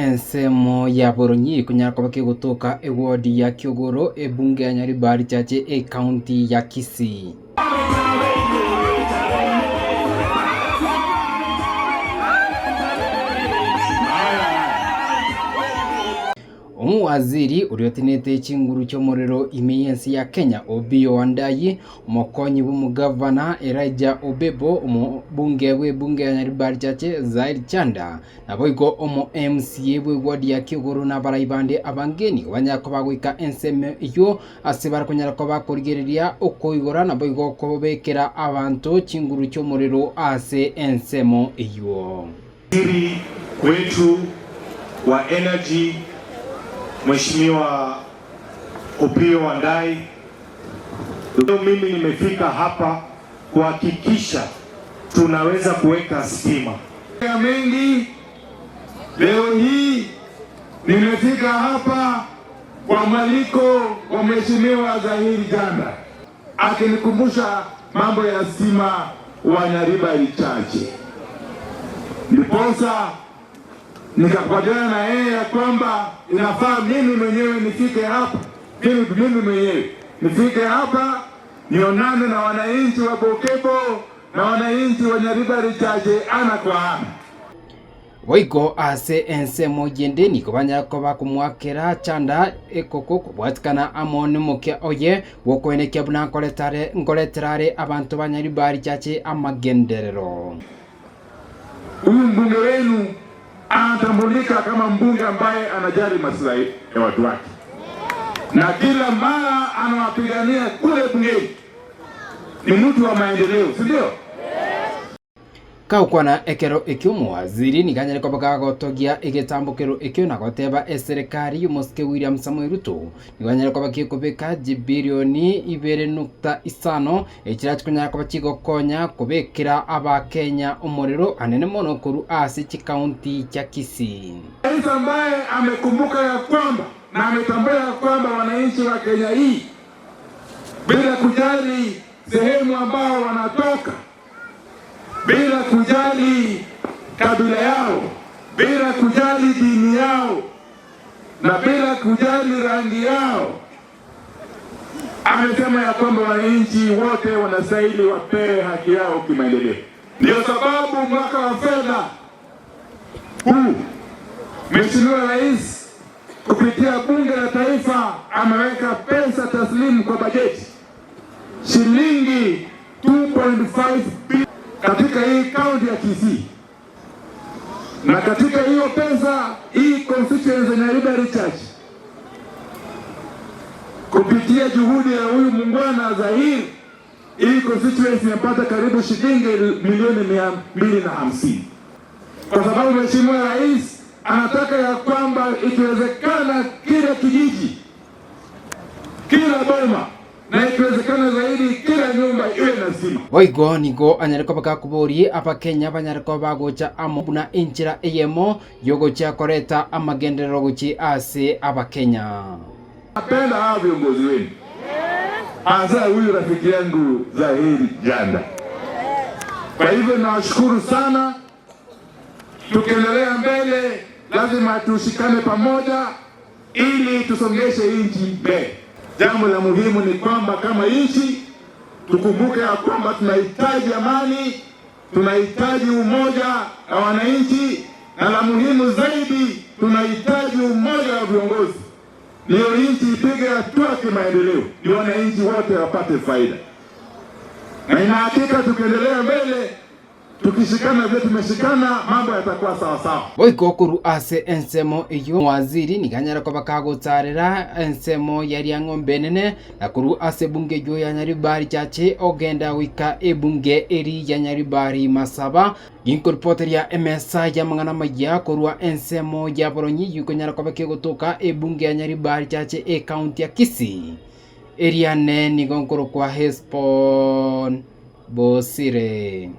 Ensemo ya Boronyi konyara koba kegotoka ewodi ya Kiogoro ebunge ya Nyaribari Chache ecounty ya Kisii. Omowaziri oria otenenete chinguru chi'omorero ime y'ense ya Kenya, Opiyo Wandayi, omokonyi bw'omogavana Elijah Obebo, omobunge bw'ebunge ya Nyaribari Chache Zaheer Chanda, naboigo omo MCA bw'eward ya Kiogoro na abarai bande abange nigo banyara koba goika ensemo eyio ase bare konyara koba korigereria okoigora naboigo kobekera abanto chinguru chi'omorero ase ensemo eyio. Waziri wetu wa Energy Mheshimiwa Opiyo Wandayi, leo mimi nimefika hapa kuhakikisha tunaweza kuweka stima mengi. Leo hii nimefika hapa kwa mwaliko wa Mheshimiwa Zahiri Janda akinikumbusha mambo ya stima wa Nyaribari Chache, ndiposa nikakubaliana na yeye ya kwamba inafaa mimi mwenyewe nifike hapa, mimi mwenyewe nifike hapa nionane na wananchi wa Bokebo na wananchi wa Nyaribari Chache ana kwa ana. Boigo ase ensemo yende nigo banyara koba komwakera chanda ekoko kobwatikana amo nomokia oye gwokoenekia buna nkoretare nkoreterare abanto ba Nyaribari Chache amagenderero. Huyu mbunge wenu anatambulika kama mbunge ambaye anajali maslahi ya watu wake na kila mara anawapigania kule bungeni. Ni mtu wa maendeleo, si ndio? Kaukwana ekero ekio omowaziri nigo anyare koba gagotogia egetambokero ekio na goteba eserekari y'omosike William Samoei Ruto nigo anyare koba gekobeka chibilioni ibere nukta isano echira chikonyara koba chigokonya kobekera abakenya omorero anene mono korwa ase chikaunti chia Kisii. Rais ambaye amekumbuka ya kwamba na ametambua ya kwamba wananchi wa Kenya hii bila kujali sehemu ambao wanatoka, bila kujali kabila yao, bila kujali dini yao na bila kujali rangi yao, amesema ya kwamba wananchi wote wanastahili wapewe haki yao kimaendeleo. Ndio sababu mwaka wa fedha huu Mheshimiwa Rais kupitia Bunge la Taifa ameweka pesa taslimu kwa bajeti shilingi 2.5 bilioni katika hii kaunti ya Kisii, na katika hiyo pesa hii constituency ya Nyaribari Chache kupitia juhudi ya huyu muungwana Zahir, hii constituency imepata karibu shilingi milioni 250, kwa sababu Mheshimiwa Rais anataka ya kwamba ikiwezekana kila kijiji, kila boma na ikiwezekana zaidi kila nyumba iwe na stima. Boigo nigo anyare koba gakoborie abakenya banyare koba bagocha amo buna enchera eyemo yogochia koreta amagenderero gochi ase abakenya. Napenda hawa viongozi wenu, hasa huyu rafiki yangu Zahiri Janda. Kwa hivyo nawashukuru sana. Tukiendelea mbele, lazima tushikane pamoja ili tusongeshe nchi mbele. Jambo la muhimu ni kwamba kama nchi tukumbuke ya kwamba tunahitaji amani, tunahitaji umoja wa wananchi, na la muhimu zaidi tunahitaji umoja wa viongozi, ndiyo nchi ipige hatua kimaendeleo, ndio wananchi wote wapate faida. Na ina hakika tukiendelea mbele, tukishikana vile tumeshikana, mambo yatakuwa sawa sawa. Boigo korwa ase ensemo eywo omowaziri nigo anyare koba kagotarera ensemo ya Riang'ombe enene na korwa ase ebunge eywo ya Nyaribari Chache ogenda goika ebunge eri ya Nyaribari Masaba ginkoripoteria emesa ya amang'ana maya korwa ensemo ya Boronyi yikonyara koba kegotoka ebunge ya Nyaribari Chache ecounty ya Kisii eriane nigo nkorokwa Hesbon Bosire.